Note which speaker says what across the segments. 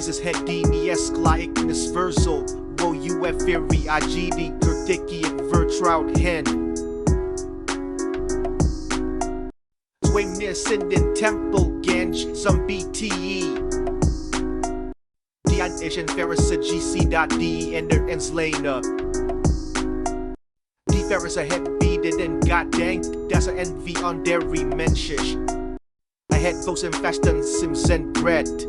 Speaker 1: Jesus het dinies gelijkenis verzel, wo uferi agidi gertikkie vertrouwd hen. Twee in den Tempel Genj zum Bete. Die isch en Pharisäer Gschicht en der ensleine. Die Pharisäer het betet en God denkt dat envy on deri menschisch. Het vos en fasten sim zijn bread.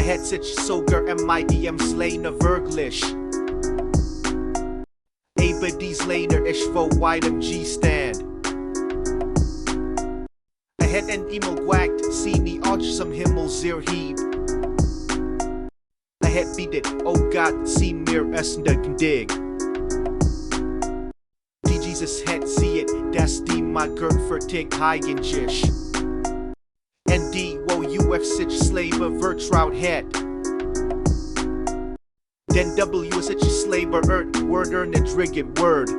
Speaker 1: Het zich soger midm slaine verglish. Aber die slainer isch vo widem G-stand. Het en emol guete, sini som himmel zeer hieb. Het betet, oh God, zie meer esnde dig. Die Jesus het zie het, das die my gerd vertig heigen jish. En die wo uf sich slave vertrouwd het. Den W is sich slave worde ne drigget word.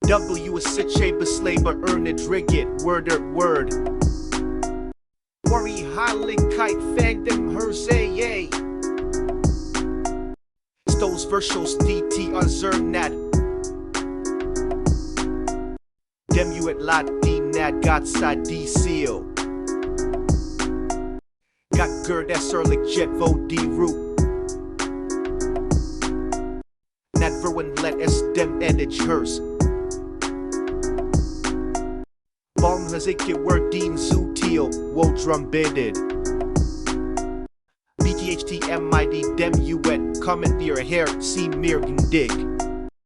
Speaker 1: W is sich a beslave ne drigget word. Worry heiligkeit fang dem Herr Stoß verschoss DT azernat. Demuet lat die nat Gott seit die seal. Got gerd esserlich jet vo die root. Nat verwen let es dem edich hers. Balm has ik word dien zutil, wo drum bitted. BTHTMID Demuet, comment near Herr, see mir dig.